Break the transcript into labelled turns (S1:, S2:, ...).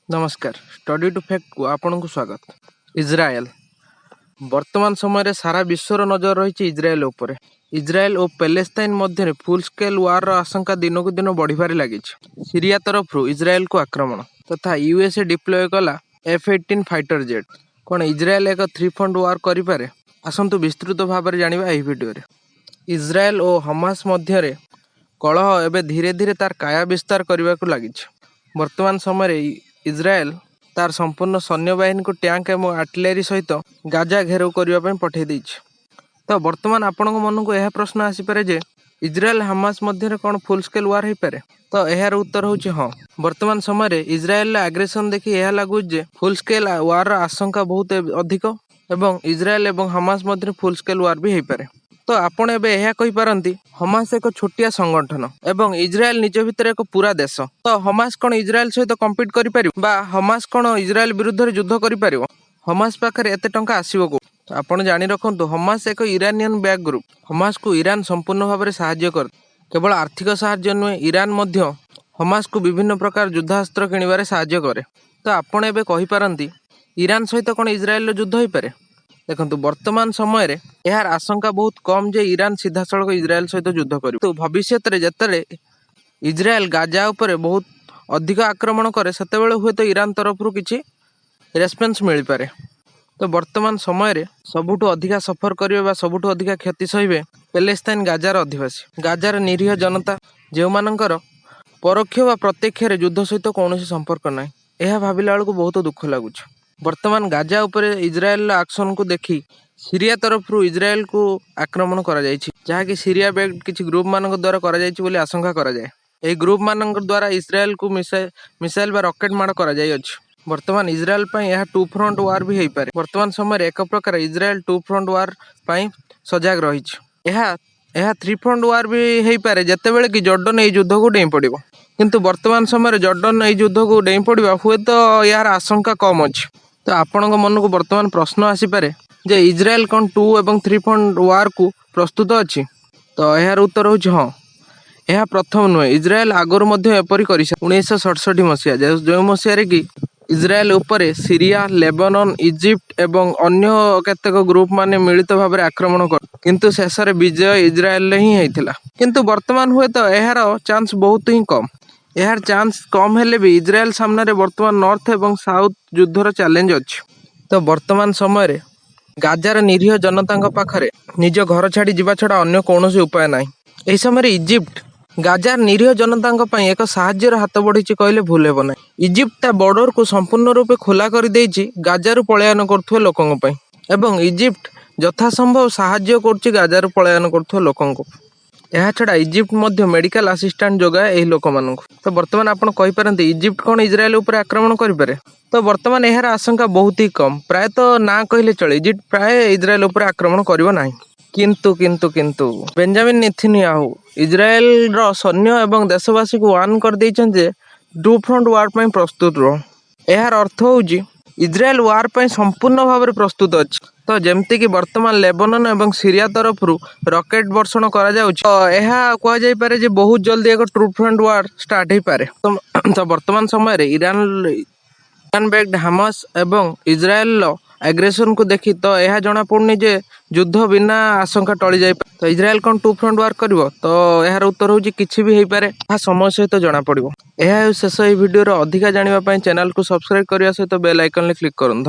S1: ନମସ୍କାର, study two ଫ୍ୟାକ୍ଟକୁ ଆପଣଙ୍କୁ ସ୍ୱାଗତ। ଇସ୍ରାଏଲ, ବର୍ତ୍ତମାନ ସମୟରେ ସାରା ବିଶ୍ୱର ନଜର ରହିଛି ଇସ୍ରାଏଲ ଉପରେ। ଇସ୍ରାଏଲ ଓ ପ୍ୟାଲେସ୍ତାଇନ ମଧ୍ୟରେ ଫୁଲ୍ ସ୍କେଲ୍ ୱାରର ଆଶଙ୍କା ଦିନକୁ ଦିନ ବଢ଼ିବାରେ ଲାଗିଛି। ସିରିଆ ତରଫରୁ ଇସ୍ରାଏଲକୁ ଆକ୍ରମଣ ତଥା ୟୁଏସଏ ଡିପ୍ଲୟ କଲା ଏଫ୍-18 ଫାଇଟର ଜେଟ୍। କ'ଣ ଇସ୍ରାଏଲ ଏକ ଥ୍ରୀ ଫ୍ରଣ୍ଟ ୱାର କରିପାରେ? ଆସନ୍ତୁ ବିସ୍ତୃତ ଭାବରେ ଜାଣିବା ଏହି ଭିଡ଼ିଓରେ। ଇସ୍ରାଏଲ ଓ ହମାସ ମଧ୍ୟରେ କଳହ ଏବେ ଧୀରେ ଧୀରେ ତାର କାୟା ବିସ୍ତାର କରିବାକୁ ଲାଗିଛି। ବର୍ତ୍ତମାନ ସମୟରେ ଇସ୍ରାଏଲ ତାର ସମ୍ପୂର୍ଣ୍ଣ ସୈନ୍ୟବାହିନୀକୁ ଟ୍ୟାଙ୍କ ଏବଂ ଆର୍ଟିଲେରୀ ସହିତ ଗାଜା ଘେରାଉ କରିବା ପାଇଁ ପଠାଇ ଦେଇଛି। ତ ବର୍ତ୍ତମାନ ଆପଣଙ୍କ ମନକୁ ଏହା ପ୍ରଶ୍ନ ଆସିପାରେ ଯେ ଇସ୍ରାଏଲ ହାମାସ ମଧ୍ୟରେ କ'ଣ ଫୁଲ୍ ସ୍କେଲ୍ ୱାର ହେଇପାରେ? ତ ଏହାର ଉତ୍ତର ହେଉଛି ହଁ। ବର୍ତ୍ତମାନ ସମୟରେ ଇସ୍ରାଏଲର ଆଗ୍ରେସନ ଦେଖି ଏହା ଲାଗୁଛି ଯେ ଫୁଲ୍ ସ୍କେଲ୍ ୱାରର ଆଶଙ୍କା ବହୁତ ଅଧିକ ଏବଂ ଇସ୍ରାଏଲ ଏବଂ ହମାସ ମଧ୍ୟରେ ଫୁଲ୍ ସ୍କେଲ୍ ୱାର ବି ହେଇପାରେ। ତ ଆପଣ ଏବେ ଏହା କହିପାରନ୍ତି, ହମାସ ଏକ ଛୋଟିଆ ସଂଗଠନ ଏବଂ ଇସ୍ରାଏଲ ନିଜ ଭିତରେ ଏକ ପୁରା ଦେଶ। ତ ହମାସ କ'ଣ ଇସ୍ରାଏଲ ସହିତ କମ୍ପିଟ୍ କରିପାରିବ ବା ହମାସ କ'ଣ ଇସ୍ରାଏଲ ବିରୁଦ୍ଧରେ ଯୁଦ୍ଧ କରିପାରିବ? ହମାସ ପାଖରେ ଏତେ ଟଙ୍କା ଆସିବ କୋଉଠୁ? ଆପଣ ଜାଣି ରଖନ୍ତୁ, ହମାସ ଏକ ଇରାନିଆନ ବ୍ୟାକ୍ ଗ୍ରୁପ। ହମାସକୁ ଇରାନ ସମ୍ପୂର୍ଣ୍ଣ ଭାବରେ ସାହାଯ୍ୟ କରେ। କେବଳ ଆର୍ଥିକ ସାହାଯ୍ୟ ନୁହେଁ, ଇରାନ ମଧ୍ୟ ହମାସକୁ ବିଭିନ୍ନ ପ୍ରକାର ଯୁଦ୍ଧାସ୍ତ୍ର କିଣିବାରେ ସାହାଯ୍ୟ କରେ। ତ ଆପଣ ଏବେ କହିପାରନ୍ତି, ଇରାନ ସହିତ କ'ଣ ଇସ୍ରାଏଲର ଯୁଦ୍ଧ ହେଇପାରେ? ଦେଖନ୍ତୁ, ବର୍ତ୍ତମାନ ସମୟରେ ଏହାର ଆଶଙ୍କା ବହୁତ କମ୍ ଯେ ଇରାନ ସିଧାସଳଖ ଇସ୍ରାଏଲ ସହିତ ଯୁଦ୍ଧ କରିବ। କିନ୍ତୁ ଭବିଷ୍ୟତରେ ଯେତେବେଳେ ଇସ୍ରାଏଲ ଗାଜା ଉପରେ ବହୁତ ଅଧିକ ଆକ୍ରମଣ କରେ, ସେତେବେଳେ ହୁଏତ ଇରାନ ତରଫରୁ କିଛି ରେସ୍ପନ୍ସ ମିଳିପାରେ। ତ ବର୍ତ୍ତମାନ ସମୟରେ ସବୁଠୁ ଅଧିକା ସଫର କରିବେ ବା ସବୁଠୁ ଅଧିକା କ୍ଷତି ସହିବେ ପ୍ୟାଲେସ୍ତାଇନ ଗାଜାର ଅଧିବାସୀ, ଗାଜାର ନିରୀହ ଜନତା, ଯେଉଁମାନଙ୍କର ପରୋକ୍ଷ ବା ପ୍ରତ୍ୟକ୍ଷରେ ଯୁଦ୍ଧ ସହିତ କୌଣସି ସମ୍ପର୍କ ନାହିଁ। ଏହା ଭାବିଲା ବେଳକୁ ବହୁତ ଦୁଃଖ ଲାଗୁଛି। ବର୍ତ୍ତମାନ ଗାଜା ଉପରେ ଇସ୍ରାଏଲର ଆକ୍ସନକୁ ଦେଖି ସିରିଆ ତରଫରୁ ଇସ୍ରାଏଲକୁ ଆକ୍ରମଣ କରାଯାଇଛି, ଯାହାକି ସିରିଆ ବେକ୍ଡ କିଛି ଗ୍ରୁପମାନଙ୍କ ଦ୍ୱାରା କରାଯାଇଛି ବୋଲି ଆଶଙ୍କା କରାଯାଏ। ଏହି ଗ୍ରୁପମାନଙ୍କ ଦ୍ୱାରା ଇସ୍ରାଏଲକୁ ମିସାଇଲ ବା ରକେଟ ମାଡ଼ କରାଯାଇଅଛି। ବର୍ତ୍ତମାନ ଇସ୍ରାଏଲ ପାଇଁ ଏହା ଟୁ ଫ୍ରଣ୍ଟ ୱାର ବି ହେଇପାରେ। ବର୍ତ୍ତମାନ ସମୟରେ ଏକ ପ୍ରକାର ଇସ୍ରାଏଲ ଟୁ ଫ୍ରଣ୍ଟ ୱାର ପାଇଁ ସଜାଗ ରହିଛି। ଏହା ଥ୍ରୀ ଫ୍ରଣ୍ଟ ୱାର ବି ହେଇପାରେ, ଯେତେବେଳେ କି ଜର୍ଡନ ଏହି ଯୁଦ୍ଧକୁ ଡେଇଁ ପଡ଼ିବ। କିନ୍ତୁ ବର୍ତ୍ତମାନ ସମୟରେ ଜର୍ଡନ ଏହି ଯୁଦ୍ଧକୁ ଡେଇଁ ପଡ଼ିବା ହୁଏତ ଏହାର ଆଶଙ୍କା କମ୍ ଅଛି। ତ ଆପଣଙ୍କ ମନକୁ ବର୍ତ୍ତମାନ ପ୍ରଶ୍ନ ଆସିପାରେ ଯେ ଇସ୍ରାଏଲ କ'ଣ ଟୁ ଏବଂ ଥ୍ରୀ ଫ୍ରଣ୍ଟ ୱାରକୁ ପ୍ରସ୍ତୁତ ଅଛି? ତ ଏହାର ଉତ୍ତର ହେଉଛି ହଁ। ଏହା ପ୍ରଥମ ନୁହେଁ, ଇସ୍ରାଏଲ ଆଗରୁ ମଧ୍ୟ ଏପରି କରିସାରିଛି। 1967 ମସିହା, ଯେଉଁ ମସିହାରେ କି ଇସ୍ରାଏଲ ଉପରେ ସିରିଆ, ଲେବାନନ, ଇଜିପ୍ଟ ଏବଂ ଅନ୍ୟ କେତେକ ଗ୍ରୁପ ମାନେ ମିଳିତ ଭାବରେ ଆକ୍ରମଣ କଲେ, କିନ୍ତୁ ଶେଷରେ ବିଜୟ ଇସ୍ରାଏଲରେ ହିଁ ହେଇଥିଲା। କିନ୍ତୁ ବର୍ତ୍ତମାନ ହୁଏତ ଏହାର ଚାନ୍ସ ବହୁତ ହିଁ କମ୍। ଏହାର ଚାନ୍ସ କମ୍ ହେଲେ ବି ଇସ୍ରାଏଲ ସାମ୍ନାରେ ବର୍ତ୍ତମାନ ନର୍ଥ ଏବଂ ସାଉଥ ଯୁଦ୍ଧର ଚ୍ୟାଲେଞ୍ଜ ଅଛି। ତ ବର୍ତ୍ତମାନ ସମୟରେ ଗାଜାର ନିରୀହ ଜନତାଙ୍କ ପାଖରେ ନିଜ ଘର ଛାଡ଼ି ଯିବା ଛଡ଼ା ଅନ୍ୟ କୌଣସି ଉପାୟ ନାହିଁ। ଏହି ସମୟରେ ଇଜିପ୍ଟ ଗାଜାର ନିରୀହ ଜନତାଙ୍କ ପାଇଁ ଏକ ସାହାଯ୍ୟର ହାତ ବଢ଼ିଛି କହିଲେ ଭୁଲ ହେବ ନାହିଁ। ଇଜିପ୍ଟ ତା ବର୍ଡରକୁ ସମ୍ପୂର୍ଣ୍ଣ ରୂପେ ଖୋଲା କରିଦେଇଛି ଗାଜାରୁ ପଳାୟନ କରୁଥିବା ଲୋକଙ୍କ ପାଇଁ ଏବଂ ଇଜିପ୍ଟ ଯଥାସମ୍ଭବ ସାହାଯ୍ୟ କରୁଛି ଗାଜାରୁ ପଳାୟନ କରୁଥିବା ଲୋକଙ୍କୁ। ଏହାଛଡ଼ା ଇଜିପ୍ଟ ମଧ୍ୟ ମେଡିକାଲ ଆସିଷ୍ଟାନ୍ସ ଯୋଗାଏ ଏହି ଲୋକମାନଙ୍କୁ। ତ ବର୍ତ୍ତମାନ ଆପଣ କହିପାରନ୍ତି, ଇଜିପ୍ଟ କ'ଣ ଇସ୍ରାଏଲ ଉପରେ ଆକ୍ରମଣ କରିପାରେ? ତ ବର୍ତ୍ତମାନ ଏହାର ଆଶଙ୍କା ବହୁତ ହି କମ୍। ପ୍ରାୟତଃ ନା କହିଲେ ଚଳେ, ଇଜିପ୍ଟ ପ୍ରାୟ ଇସ୍ରାଏଲ ଉପରେ ଆକ୍ରମଣ କରିବ ନାହିଁ। କିନ୍ତୁ କିନ୍ତୁ କିନ୍ତୁ ବେଞ୍ଜାମିନ ନେତାନ୍ୟାହୁ ଇସ୍ରାଏଲର ସୈନ୍ୟ ଏବଂ ଦେଶବାସୀଙ୍କୁ ୱାର୍ନ କରିଦେଇଛନ୍ତି ଯେ ଟୁ ଫ୍ରଣ୍ଟ ୱାର ପାଇଁ ପ୍ରସ୍ତୁତ ରୁହ। ଏହାର ଅର୍ଥ ହେଉଛି ଇସ୍ରାଏଲ ୱାର ପାଇଁ ସମ୍ପୂର୍ଣ୍ଣ ଭାବରେ ପ୍ରସ୍ତୁତ ଅଛି। ତ ଯେମିତିକି ବର୍ତ୍ତମାନ ଲେବାନନ ଏବଂ ସିରିଆ ତରଫରୁ ରକେଟ ବର୍ଷଣ କରାଯାଉଛି, ତ ଏହା କୁହାଯାଇପାରେ ଯେ ବହୁତ ଜଲ୍ଦି ଏକ ଟୁ ଫ୍ରଣ୍ଟ ୱାର ଷ୍ଟାର୍ଟ ହେଇପାରେ। ତ ବର୍ତ୍ତମାନ ସମୟରେ ଇରାନ ବ୍ୟାକ୍ଡ ହାମାସ ଏବଂ ଇସ୍ରାଏଲର ଆଗ୍ରେସନକୁ ଦେଖି ତ ଏହା ଜଣାପଡ଼ୁନି ଯେ ଯୁଦ୍ଧ ବିନା ଆଶଙ୍କା ଟଳି ଯାଇପାରେ। ତ ଇସ୍ରାଏଲ କ'ଣ ଟୁ ଫ୍ରଣ୍ଟ ୱାର କରିବ? ତ ଏହାର ଉତ୍ତର ହେଉଛି କିଛି ବି ହେଇପାରେ, ତାହା ସମୟ ସହିତ ଜଣାପଡ଼ିବ। ଏହା ହେଉଛି ଶେଷ ଏହି ଭିଡ଼ିଓର। ଅଧିକା ଜାଣିବା ପାଇଁ ଚ୍ୟାନେଲକୁ ସବସ୍କ୍ରାଇବ କରିବା ସହିତ ବେଲ୍ ଆଇକନରେ କ୍ଲିକ୍ କରନ୍ତୁ।